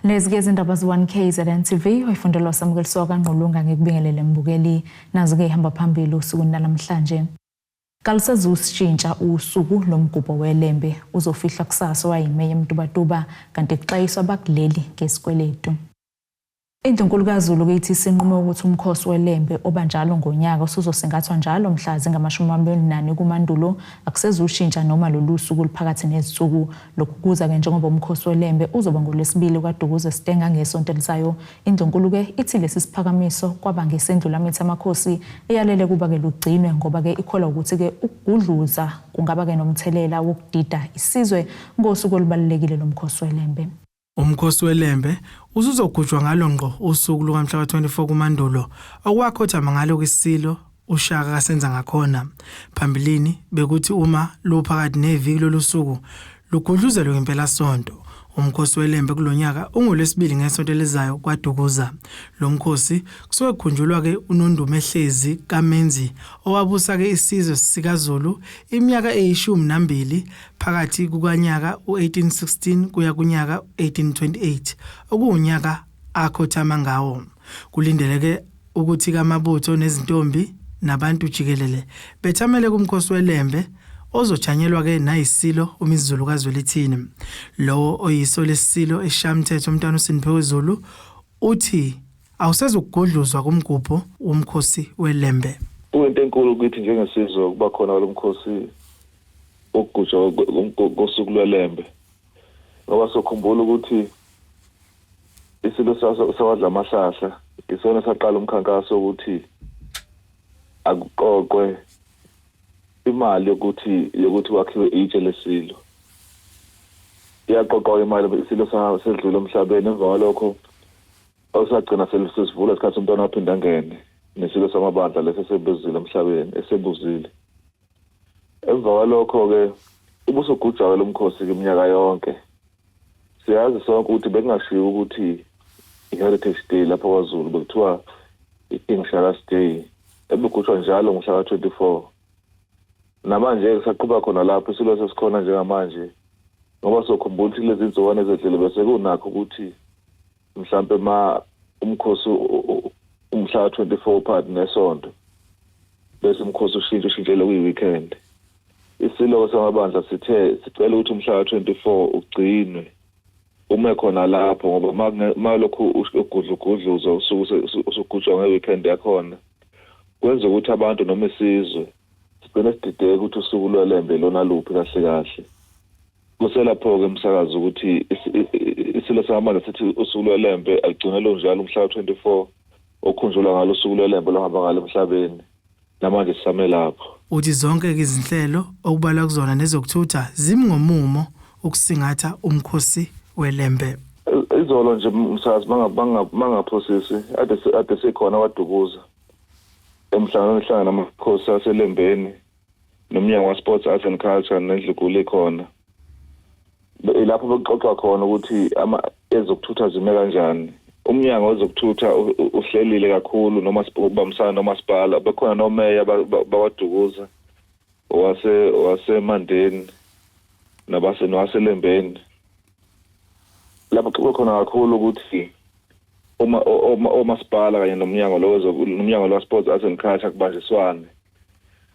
Lezi ke izindaba ze-1KZN TV oyifundelwa samukeliswa kaNgqulunga ngikubingelele mbukeli. Nazi ke ihamba phambili usuku namhlanje. Kalusezushintsha usuku lomgubho weLembe uzofihlwa kusasa owayimeya eMtubatuba kanti kuxwayiswa abakuleli ngesikweletu. Indlunkulu kaZulu ke ithi isinqume ukuthi umkhosi weLembe oba njalo ngonyaka usuzosingathwa njalo mhla zingama-24 kuMandulo akusezushintsha noma lolu suku luphakathi nezinsuku. Lokhu kuza-ke njengoba umkhosi weLembe uzoba ngolwesibili kwaDukuza Stenga ngesonto elizayo. Indlunkulu ke ithi lesi siphakamiso kwaba ngesendlulamithi amakhosi eyalele kuba-ke lugcinwe ngoba-ke ikholwa ukuthi-ke ukugudluza kungaba-ke nomthelela wokudida isizwe ngosuku olubalulekile lomkhosi weLembe. Umkhosi weLembe usuzogujwa ngalo ngqo usuku lukamhla ka-24 kuMandulo okwakhothama ngalo kwiSilo uShaka kaSenzangakhona. Phambilini bekuthi uma luphakathi neviki lolu suku lugudluzelwe ngempelasonto. Umkhosi weLembe kulo nyaka ungoLwesibili ngesonto elizayo kwaDukuza. Lo mkhosi kusuke kukhunjulwa-ke uNondumehlezi kaMenzi owabusa-ke isizwe sikaZulu iminyaka eyishumi nambili phakathi kukanyaka u-1816 kuya kunyaka 1828 okuwunyaka akhothama ngawo. Kulindeleke ukuthi kamabutho nezintombi nabantu jikelele bethamele kumkhosi weLembe ozojanyelwa-ke nayisilo uMisuzulu kaZwelithini. Lowo oyiso lesilo esishayamthetho uMntwana uSiniphiwe Zulu uthi awusezukugudluzwa kumgubho womkhosi weLembe. Kuyinto enkulu kithi njengesizwe ukuba khona kwalo mkhosi wokugujwa kosuku lweLembe, ngoba sokhumbula ukuthi isilo sawadla amahlahla isona saqala umkhankaso ukuthi akuqoqwe imali yokuthi kwakhiwe itshe lesilo. Iyaqoqwa imali, isilo sedlula emhlabeni. Emva kwalokho osagcina sesivula isikhathi umntwana waphinda angene nesilo samabandla leso esebuzile emhlabeni esebuzile. Emva kwalokho-ke ubusugujwa-ke lo mkhosi-ke iminyaka yonke. Siyazi sonke ukuthi bekungashiwo ukuthi i-Heritage Day lapho kwaZulu, bekuthiwa i-King Shaka's Day ebegujwa njalo ngomhla ka-24. Namanje kusaqhuba khona lapho isilo sesikhona njengamanje, ngoba sokhumbula ukuthi kulezi nsukwana ezedlule bese kunakho ukuthi mhlampe ma umkhosi umhla ka-24 phakathi nesonto bese umkhosi ushintshe ushintshele kuyi-weekend. Isilo samabandla sithe sicela ukuthi umhla ka-24 ugcinwe ume khona lapho, ngoba malokhu ugudlugudluzwa usuku usugujwa nge-weekend yakhona kwenza ukuthi abantu noma isizwe sigcine sidideke ukuthi usuku lweLembe lona luphi kahle kahle. Kuselapho-ke umsakazi ukuthi isilo samabandla sithi usuku lweLembe alugcine lunjalo umhla ka-24 okhunjulwa ngalo usuku lweLembe lohamba ngalo emhlabeni. Namanje sisame lapho. Uthi zonke izinhlelo okubalwa kuzona nezokuthutha zimi ngomumo ukusingatha umkhosi weLembe. Izolo nje umsakazi, mangaphosisi, ade sikhona kwaDukuza emhlanganweni ehlangana namakhosi aseLembeni nomnyango wa-Sports, Arts and Culture nendlunkulu ikhona. Lapho bekuxoxwa khona ukuthi ama ezokuthutha zime kanjani. Umnyango wezokuthutha uhlelile kakhulu noma ubambisana nomasipala, bekhona nomeya bakwaDukuza, waseMandeni nabase nowaseLembeni. Lapho kuxoxwa khona kakhulu ukuthi uma omasipala kanye nomnyango lo nomnyango lo Sports, Arts and Culture kubanjiswane.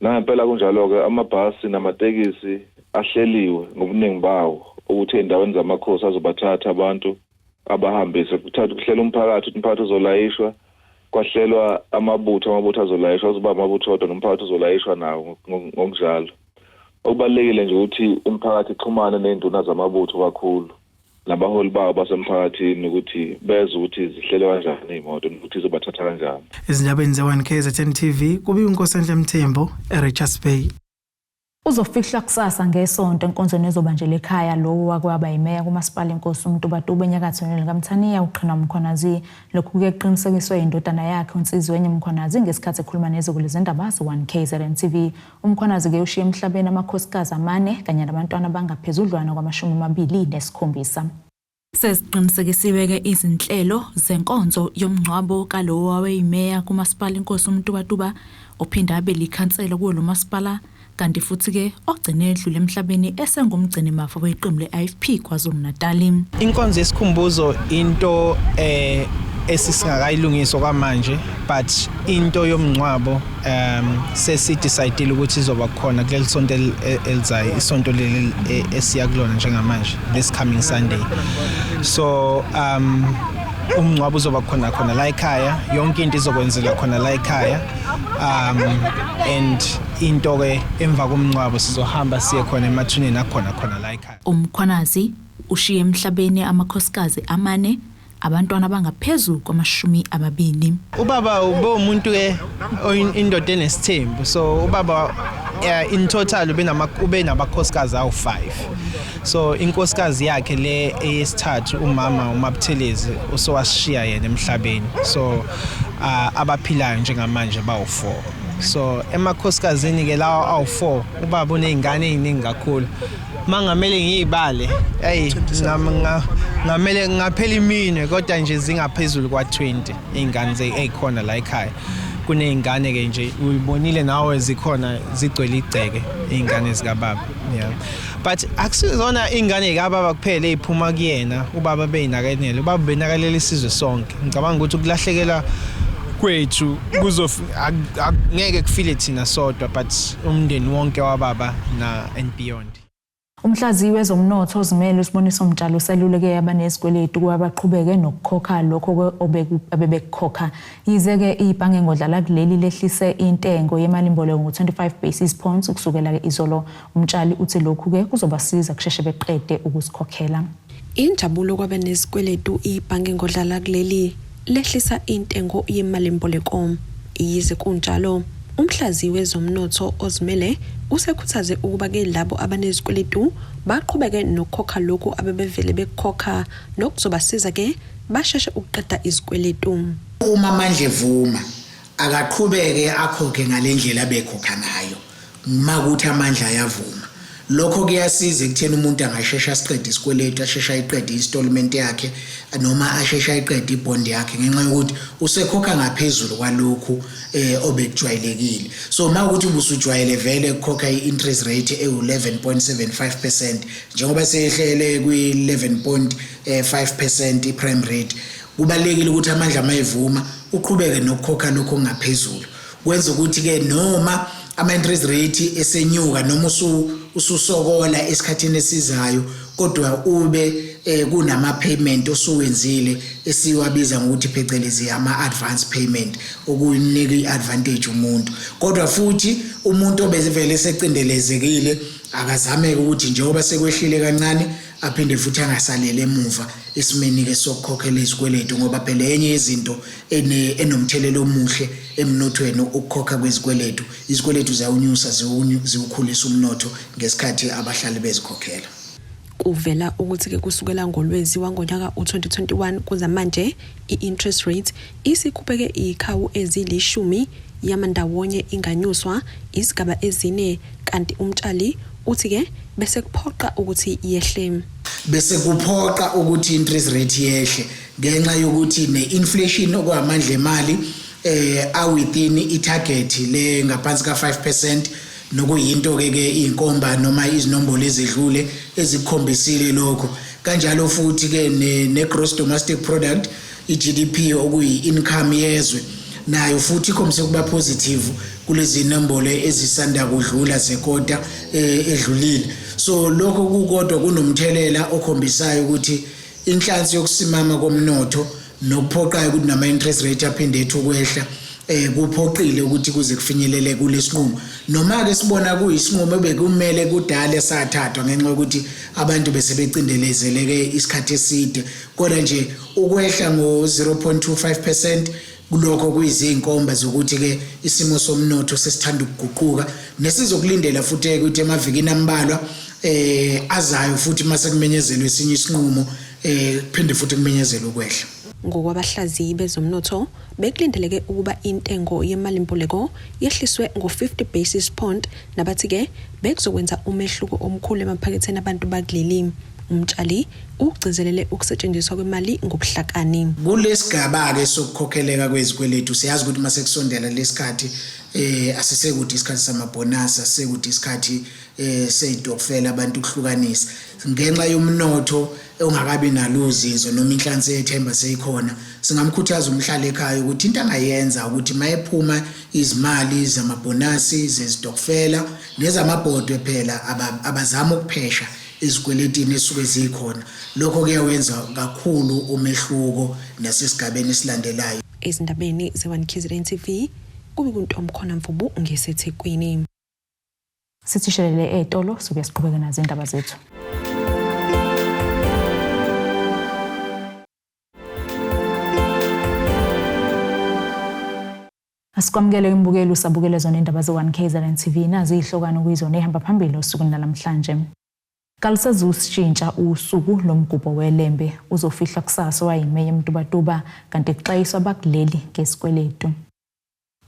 Nangempela kunjalo-ke, amabhasi namatekisi ahleliwe ngobuningi bawo ukuthi ey'ndaweni zamakhosi azobathatha abantu abahambise. Kuthatha kuhlela umphakathi ukuthi umphakathi uzolayishwa, kwahlelwa amabutho azolayishwa, azoba amabutho odwa nomphakathi uzolayishwa nawo ngokunjalo. Okubalulekile nje ukuthi imiphakathi ixhumane ney'nduna zamabutho kakhulu nabaholi babo basemphakathini ukuthi bezwe ukuthi zihlelwe kanjani iy'moto nokuthi izobathatha kanjani. Ezindabeni ze-1 KZN TV kubika uNkosenhle Mthembu eRichards Bay. Uzofihlwa kusasa ngesonto enkonzweni ezobanjelwa ekhaya lowo wakwaba yimeya kumasipala inkosi uMtubatuba enyakatho likaMthaniya uQhina Mkhwanazi. Lokhu kuke kuqinisekiswe indodana yakhe uNsizwenye Mkhwanazi ngesikhathi ekhuluma neziko lezindaba ze-1 KZN TV. UMkhwanazi-ke ushiye emhlabeni amakhosikazi amane kanye nabantwana abangaphezudlwana kwama-27. Seziqinisekisiwe-ke izinhlelo zenkonzo yomngcwabo kalowo wayeyimeya kumasipala inkosi uMtubatuba ophinde abe likhansela kuwo lo masipala. Kanti futhi-ke ogcine edlule emhlabeni esengumgcinimafa weqembu le-IFP KwaZulu-Natal. Inkonzo yesikhumbuzo into esisingakayilungiswa kwamanje, but into yomngcwabo sesi-decide ukuthi izoba khona kuleli sonto elizayo, isonto leli esiya kulona njengamanje, this coming Sunday. So umngcwabo uzoba khona khona la ekhaya, yonke into izokwenzela khona la ekhaya, and into ke emva komngcwabo sizohamba siye khona emathuneni akhona khona la ekhaya. UMkhwanazi ushiye emhlabeni amakhosikazi amane, abantwana abangaphezu kwama-20. Ubaba ube umuntu ke indoda enesithembu. So ubaba in total ube nabakhosikazi awu5. So inkosikazi yakhe le eyesithathu, umama uMabuthelezi, usowashiya yena emhlabeni. So abaphilayo njengamanje bawu4. So emakhosikazini ke lawo awu4, ubaba unezingane eziningi kakhulu. Mangamele ngiyibale, hey, ngamele ngaphela iminwe, kodwa nje zingaphezulu kwa20 izingane ezikhona la ekhaya. Kuney'ngane ke nje uyibonile nawe, zikhona, zigcwele igceke iy'ngane zikababa. Yeah, but akusizona iy'ngane zikababa kuphela ey'phuma kuyena. Ubaba beyinakelela, ubaba benakalela isizwe sonke. Ngicabanga ukuthi ukulahlekela kwethu ngeke kufile thina sodwa, but umndeni wonke wababa na and beyond. Umhlaziyi wezomnotho ozimele uSiboniso Mtshali useluleke abanezikweletu ukuba baqhubeke nokukhokha lokho abebekukhokha. Yize-ke ibhange ngodlala kuleli lehlise intengo yemalimboleko ngo-25 basis points ukusukela-ke izolo. UMtshali uthi lokhu-ke kuzobasiza kusheshe beqede ukuzikhokhela. Injabulo kwabanezikweletu, ibhange ngodlala kuleli lehlisa intengo yemalimboleko. Yize kunjalo, umhlaziyi wezomnotho ozimele usekhuthaze ukuba-ke labo abanezikweletu baqhubeke nokukhokha lokhu abebevele bekukhokha, nokuzobasiza-ke basheshe ukuqeda izikweletu. Uma amandla evuma, akaqhubeke akhokhe ngalendlela abekhokha ngayo. Makuthi amandla ayavuma, lokho kuyasiza ekutheni umuntu angashesha asiqede isikweletu, asheshe ayiqede i-installment yakhe noma asheshe ayiqede ibond yakhe, ngenxa yokuthi usekhokha ngaphezulu kwalokhu obekujwayelekile. So makuthi ubusujwayele vele ukukhokha i-interest rate ewu-11.75%, njengoba seyehlele kwi-11.5% i-prime rate, kubalulekile ukuthi amandla mayevuma uqhubeke nokukhokha lokho okungaphezulu. Kwenza ukuthi-ke noma ama-interest rate esenyuka noma ususokola esikhathini esizayo, kodwa ube kunama payment osuwenzile esiwabiza ngokuthi phecelezi ama advance payment, okunika iadvantage umuntu. Kodwa futhi umuntu obezivele secindelezekile akazameke ukuthi njengoba sekwehlile kancane aphinde futhi angasalele emuva esimeni ke sokukhokhela izikweletu, ngoba phela enye yezinto enomthelela omuhle emnothweni ukukhokha kwezikweletu. Izikweletu ziyawunyusa, ziwukhulisa umnotho ngesikhathi abahlali bezikhokhela. Kuvela ukuthi-ke kusukela ngoLwezi wangonyaka u-2021 kuza manje, i-interest rate isikhupheke iy'khawu ezilishumi yamandawonye, inganyuswa izigaba ezine, kanti uMtshali uthi-ke bese kuphoqa ukuthi yehle. Bese kuphoqa ukuthi interest rate yehle ngenxa yokuthi ne-inflation, okwamandla emali awithin i-target le ngaphansi ka-5%, nokuyinto ke ke inkomba noma izinombolo ezidlule ezikukhombisile lokho. Kanjalo futhi ke ne gross domestic product, i-GDP, okuyi-income yezwe, nayo futhi ikhombise ukuba positive kulezi nombolo ezisanda kudlula zekota edlulile. So lokho kukodwa kunomthelela okhombisayo ukuthi inhlansi yokusimama komnotho nokuphoqayo ukuthi nama interest rate aphinde ethu ukwehla kuphoqile ukuthi kuze kufinyelele kulesinqumo, noma ke sibona kuyisinqumo bekumele kudale sathathwa ngenxa yokuthi abantu bese becindelezeleke isikhathi eside. Kodwa nje ukwehla ngo 0.25% kulokho kuyizinkomba zokuthi ke isimo somnotho sesithanda ukuguquka, nesizokulindela futhi ukuthi emavikini ambalwa azayo futhi mase kumenyezelwe esinye isinqumo kuphinde futhi kumenyezelwe ukwehla. Ngokwabahlaziyi bezomnotho, bekulindeleke ukuba intengo yemalimboleko yehliswe ngo-50 basis point, nabathi-ke bekuzokwenza umehluko omkhulu emaphaketheni abantu bakuleli. Umtshali ugcizelele ukusetshenziswa kwemali ngobuhlakani. Kulesigaba-ke sokukhokheleka kwezikweletu, siyazi ukuthi mase kusondela lesikhathi asisekude isikhathi samabhonasi, asisekude isikhathi sey'tokfela abantu ukuhlukanisa. Ngenxa yomnotho ongakabi nalo uzinzo noma inhlansi yethemba seyikhona, singamkhuthaza umhlali ekhaya ukuthi into angayenza ukuthi mayephuma izimali zamabhonasi, zezitokfela nezamabhodwe phela, abazama ukuphesha ezikweletini esuke zikhona. Lokho kuyawenza kakhulu umehluko nasesigabeni esilandelayo. Ezindabeni ze-1 KZN TV, kube kuNtomkhona Mvubu ngeseThekwini. Sithi shelele etolo, sokuya siqhubeke nazo indaba zethu. Asikwamukele imbukeli usabukele zona indaba ze-1 KZN TV, nazi izihlokwana okuyizona ehamba phambili osukwini namhlanje. Kalisezushintsha usuku lomgubho weLembe, uzofihlwa kusasa owayimeya eMtubatuba, kanti kuxwayiswa abakuleli ngesikweletu.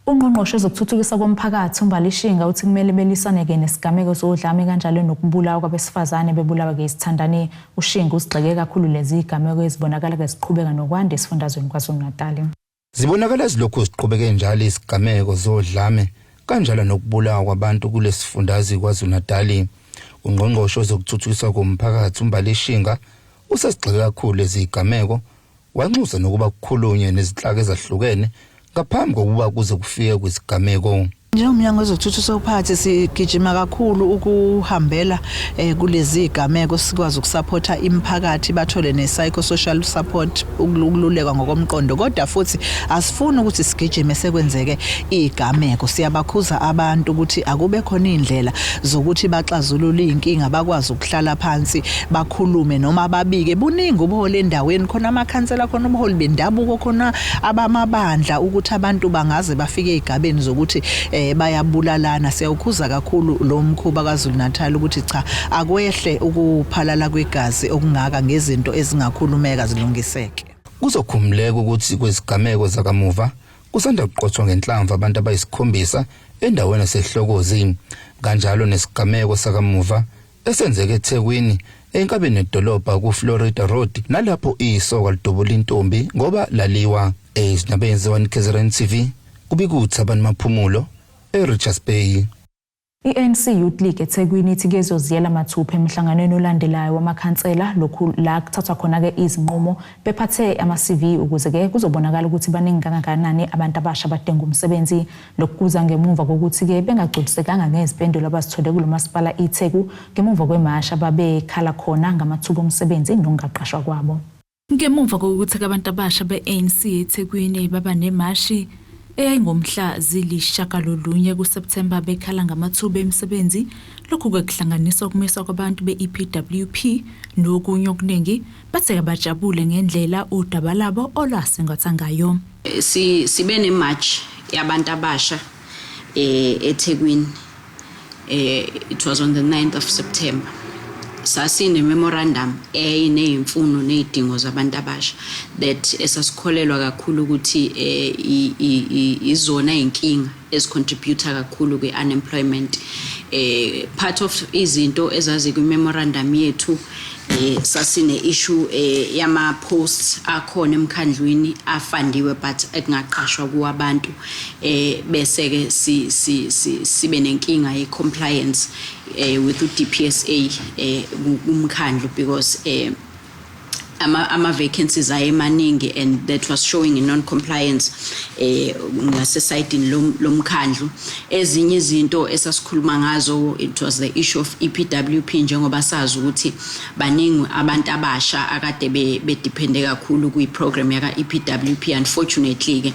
Ungqongqoshe wezokuthuthukiswa komphakathi uMbali Shinga uthi kumele belisane-ke nesigameko sodlame kanjalo nokubulawa kwabesifazane bebulawa-ke isithandani. UShinga usigxeke kakhulu lezi zigameko ezibonakala-ke ziqhubeka nokwanda esifundazweni KwaZulu-Natal. Zibonakala zilokhu ziqhubeke njalo izigameko zodlame kanjalo nokubulawa kwabantu kulesifundazwe KwaZulu-Natal. Ungqongqoshe wezokuthuthukiswa komphakathi uMbali Shinga usesigxeke kakhulu lezi zigameko, wanxusa nokuba kukhulunywe nezinhlaka ezahlukene ngaphambi kokuba kuze kufike kwisigameko. Njengomnyango wezokuthuthukiswa komphakathi sigijima kakhulu ukuhambela kulezi zigameko, sikwazi ukusupporta imiphakathi bathole ne-psychosocial support, ukululekwa ngokomqondo, kodwa futhi asifuni ukuthi sigijime sekwenzeke igameko. Siyabakhuza abantu ukuthi akube khona indlela zokuthi baxazulule inkinga, bakwazi ukuhlala phansi bakhulume noma babike. Buningi ubuholi endaweni, khona amakhansela, khona ubuholi bendabuko, khona abamabandla, ukuthi abantu bangaze bafike ezigabeni zokuthi bayabulalana. Siyawukhuza kakhulu lo mkhuba KwaZulu Natal ukuthi cha, akwehle ukuphalala kwegazi okungaka ngezinto ezingakhulumeka zilungiseke. Kuzokhumuleka ukuthi kwezigameko zakamuva kusanda kuqothwa ngenhlamvu abantu abayisikhombisa endaweni yaseHlokozi, kanjalo nesigameko sakamuva esenzeke eThekwini enkabeni yedolobha kuFlorida Road, nalapho isoka lidubula intombi ngoba laliwa. Ezindabeni ze-1 KZN TV, kubikuthi abantu Maphumulo eRichards Bay. I-ANC Youth League eThekwini ithi kezoziyela mathupha emhlanganweni olandelayo wamakhansela, lokhu la kuthathwa khona-ke izinqumo bephathe ama-CV ukuze-ke kuzobonakala ukuthi baningi kangakanani abantu abasha abadinga umsebenzi. Lokhu kuza ngemuva kokuthi-ke bengagculisekanga ngezimpendulo abazithole kulo masipala iTheku ngemuva kwemasha babekhala khona ngamathuba omsebenzi nokungaqashwa kwabo. Ngemuva kokuthi abantu abasha be-ANC eThekwini baba nemashi eyayingomhla zili-9 kuSepthemba bekhala ngamathuba emisebenzi, lokhu-ke kuhlanganisa ukumiswa kwabantu be-EPWP nokunye okuningi, bathe abajabule ngendlela udaba labo olwasingathwa ngayo. Sibe ne-march yabantu abasha eThekwini. It was on the 9th of September. Sasine memorandum eyayineyimfuno nezidingo zabantu abasha that esasikholelwa kakhulu ukuthi izona inkinga ezicontributor kakhulu kwi-unemployment. Part of izinto ezazi kwi-memorandum yethu, sasine issue yama posts akhona emkhandlwini afundiwe but ekungaqashwa kuwo abantu, bese ke si si sibe nenkinga ye compliance with uDPSA kumkhandlu because ama vacancies ayemaningi and that was showing in non compliance ngasesayidini lomkhandlu. Ezinye izinto esasikhuluma ngazo, it was the issue of EPWP, njengoba sazi ukuthi baningi abantu abasha akade bedepende kakhulu kwi program yaka EPWP. Unfortunately ke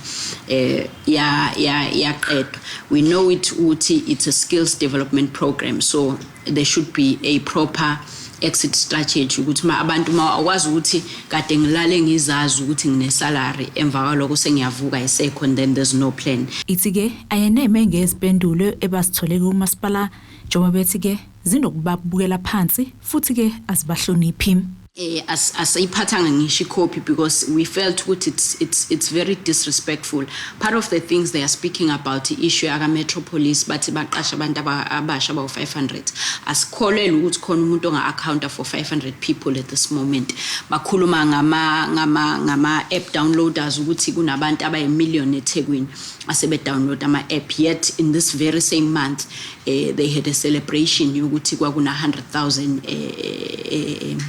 ya ya yaqedwa. We know it ukuthi it's a skills development program, so there should be a proper exit strategy ukuthi ma abantu ma akwazi ukuthi kade ngilale ngizazi ukuthi ngine salary, emva kwalokho sengiyavuka isekho and then there's no plan. Ithi ke ayeneme ngezimpendulo ebasithole kumasipala, njengoba bethi ke zinokubabukela phansi futhi ke azibahloniphi. Asayiphathanga ngisho icopy because we felt ukuthi it's very disrespectful. Part of the things they are speaking about, issue yaka Metropolis, bathi baqasha abantu abasha abawu 500. Asikholelwa ukuthi khona umuntu onga account for 500 people at this moment. Bakhuluma ngama app downloaders ukuthi kunabantu abayi-million eThekwini asebe download ama app, yet in this very same month they had a celebration yokuthi kwakuna 100,000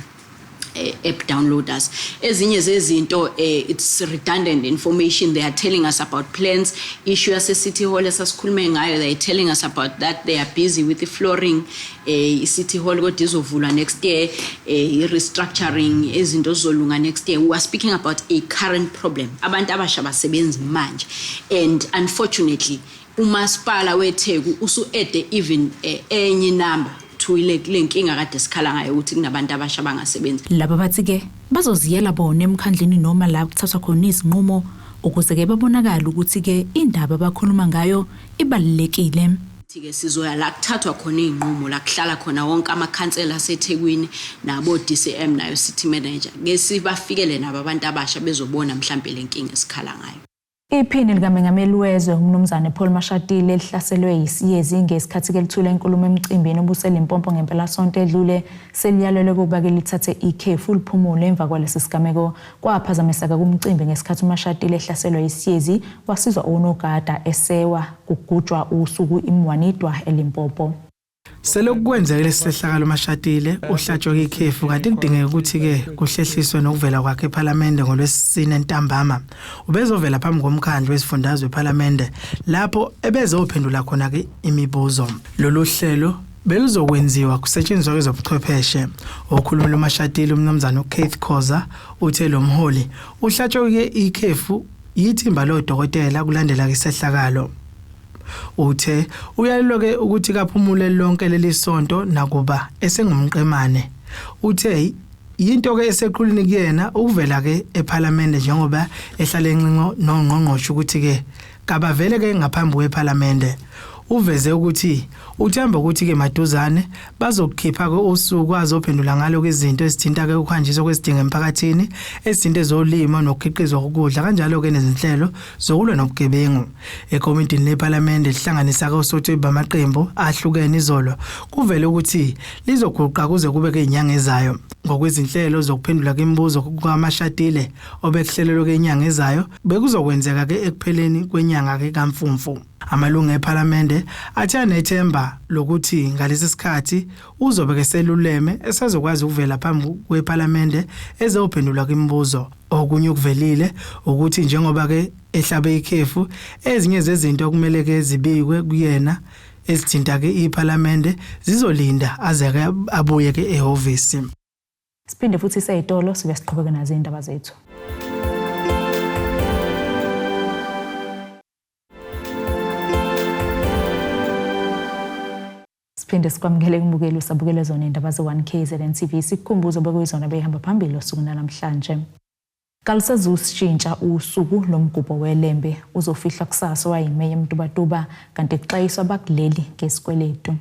app downloaders. Ezinye zezinto, it's redundant information. They are telling us about plans. Issue yase City Hall esasikhulume ngayo, they are telling us about that they are busy with the flooring, City Hall kodwa izovulwa next year, restructuring izinto zizolunga next year. We are speaking about a current problem. Abantu abasha basebenzi manje, and unfortunately umasipala weTheku usu add even enye number to le nkinga kade sikhala ngayo ukuthi kunabantu abasha bangasebenzi. Laba bathi ke bazoziyela bona emkhandlini noma la kuthathwa khona izinqumo ukuze ke babonakale ukuthi ke indaba abakhuluma ngayo ibalulekile. Ke sizoya la kuthathwa khona izinqumo, la kuhlala khona wonke amakhansela aseThekwini nabo DCM nayo city manager, ke sibafikele nabo abantu abasha bezobona mhlambe le nkinga esikhala ngayo. Iphini likamengameli wezwe uMnumzane Paul Mashatile elihlaselwe yisiyezi ngesikhathi ke lithula inkulumo emcimbini obuseLimpopo ngempelasonto edlule seliyalelwe ukuba ke lithathe ikhefu liphumule emva kwalesi sigameko. Kwaphazamiseka kumcimbi ngesikhathi uMashatile ehlaselwa yisiyezi wasizwa onogada esewa kugujwa usuku iMwanidwa eLimpopo. Selokhu kwenzeke lesi sehlakalo Mashatile uhlatshwe ikhefu kanti kudingeka ukuthi ke kuhlehliswe nokuvela kwakhe ePhalamende ngoLwesine ntambama. Ubezovela phambi komkhandlu wesifundazwe ePhalamende lapho ebezophendula khona ke imibuzo. Lolu hlelo beluzokwenziwa kusetshenziswa kwezobuchwepheshe. Okhulumela uMashatile uMnumzane uKeith Khoza uthe lo mholi uhlatshwe ikhefu yithimba lodokotela kulandela isehlakalo. Uthe uyalelwe ukuthi kaphumule lonke leli sonto nakuba esengumqemane. Uthe yinto ke eseqhulini kuyena ukuvela ke ePhalamende njengoba ehlale encingo nongqongqoshe ukuthi ke kabavele ke ngaphambi kwePhalamende. Uveze ukuthi uthemba ukuthi ke maduzane bazokukhipha ke usuku azophendula ngalo izinto ezithinta ke ukuhanjiswa kwezidingo emphakathini, ezinto ezolimo nokukhiqizwa kokudla kanjalo ke nezinhlelo zokulwa nobugebengu. Ekomidini lePhalamende lihlanganisa ke osothwebu bamaqembu ahlukene izolo kuvele ukuthi lizoguqa kuze kube ke inyanga ezayo. Ngokwezinhlelo zokuphendula kwemibuzo kukaMashatile obekuhlelelwe ke inyanga ezayo bekuzokwenzeka ke ekupheleni kwenyanga ke kaMfumfu. Amalungu ePhalamende athe anethemba lokuthi ngalesi sikhathi uzobe ke seluleme esazokwazi ukuvela phambi kwePhalamende ezophendula kwimibuzo. Okunye okuvelile ukuthi njengoba ke ehlabe ikhefu ezinye zezinto okumele ke zibikwe kuyena ezithinta ke iPhalamende zizolinda aze ke abuye ke ehhovisi. Siphinde futhi seyitolo sibe siqhubeke nazo indaba zethu. Siphinde sikwamukele kumbukeli usabukele zona indaba ze-1 KZN TV, sikukhumbuzo bekuyizona behamba phambili osuku namhlanje. Kalisazushintsha usuku lomgubho weLembe uzofihlwa kusasa wayimeya eMtubatuba kanti kuxwayiswa abakuleli ngesikweletu.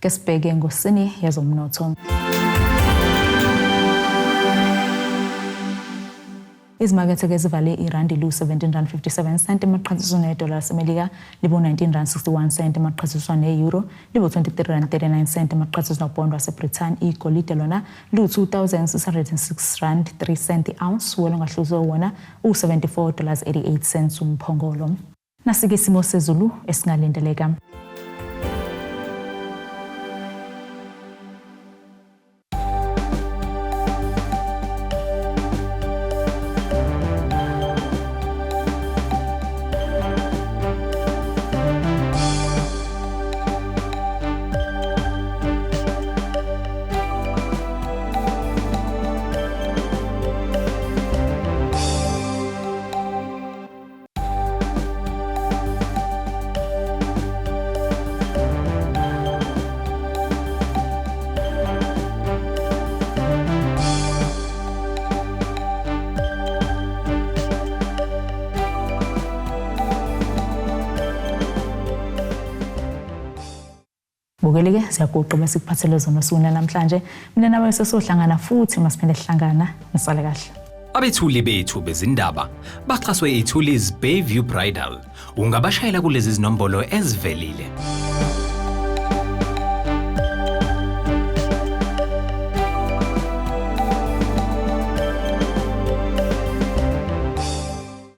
Ke sibheke ngosini yezomnotho. Izimakethe ke zivale irandi lu-17.57 emaqhathiswa nedola laseMelika libu-19.61 emaqhathiswa ne-euro libu-23.39 emaqhathiswa nobhondo waseBrithani. Igolide lona lu-2606.03 i-ounce, wona ongahluzwe wona u-$74.88 umphongolo. Nasike isimo sezulu esingalindeleka. Bukeli-ke siyaguqa bese sikuphathele zona osukwini namhlanje. Mina nawe sesohlangana futhi masiphinde sihlangana. Nisale kahle. Abethuli bethu bezindaba baxhaswe iThulis Bayview Bridal. Ungabashayela kulezi zinombolo ezivelile.